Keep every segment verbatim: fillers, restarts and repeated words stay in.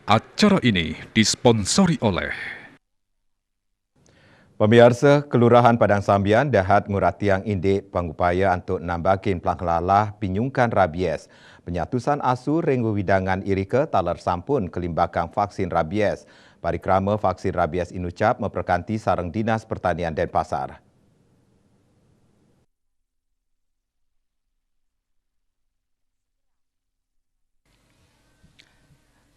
Acara ini disponsori oleh Pamiarsa, Kelurahan Padang Sambian dahat nguratiang indik pangupaya antuk nambakin panglalah pinyungkan rabies. Penyatusan asu ring wewidangan irika taler sampun kalimbakang vaksin rabies. Parikrama vaksin rabies inucap maprakanti sareng Dinas Pertanian Denpasar.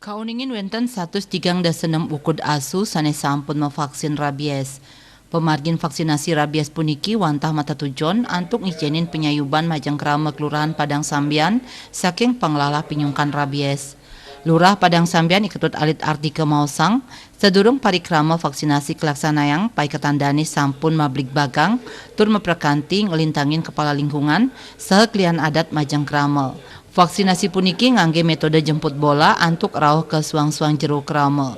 Kauningin wenten satus tigang dasa nem ukud asu sane sampun mavaksin rabies. Pamargin vaksinasi rabies puniki wantah matatujon antuk ngicenin panyayuban majeng krama Kelurahan Padang Sambian saking panglalah pinyungkan rabies. Lurah Padang Sambian I Ketut Alit Artika maosang, sadurung parikrama vaksinasi kalaksanayang, paiketan dane sampun mabligbagang tur maprakanti nglintangin kepala lingkungan saha kelian adat majeng krama. Vaksinasi puniki ngangge metode jemput bola antuk rauh ka suang-suang jero krama.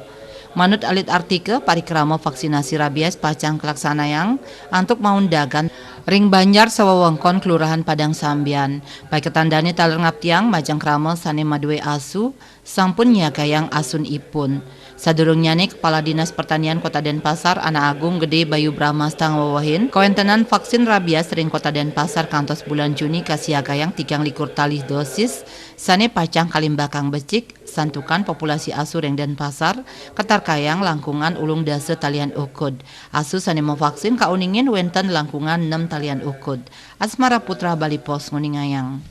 Manut Alit Artika, parikrama vaksinasi rabies pacang kalaksanayang antuk maundagan ring banjar sawewengkon Kelurahan Padang Sambian. Paiketan dane taler ngaptiang majeng krama sane madue asu, sampun nyiagayang asunipun. Sadurungnyane, Kepala Dinas Pertanian Kota Denpasar, Anak Agung Gede Bayu Bramasta ngwewehin, kawentenan vaksin rabies ring Kota Denpasar kantos bulan Juni kasiagayang tigang likur tali dosis, sane pacang kalimbakang becik, santukan populasi asu ring Denpasar katarkayang langkungan ulung dasa talian ukud. Asu sane mavaksin kauningin wenten langkungan nem talian ukud. Asmara Putra, Bali Post, nguningayang.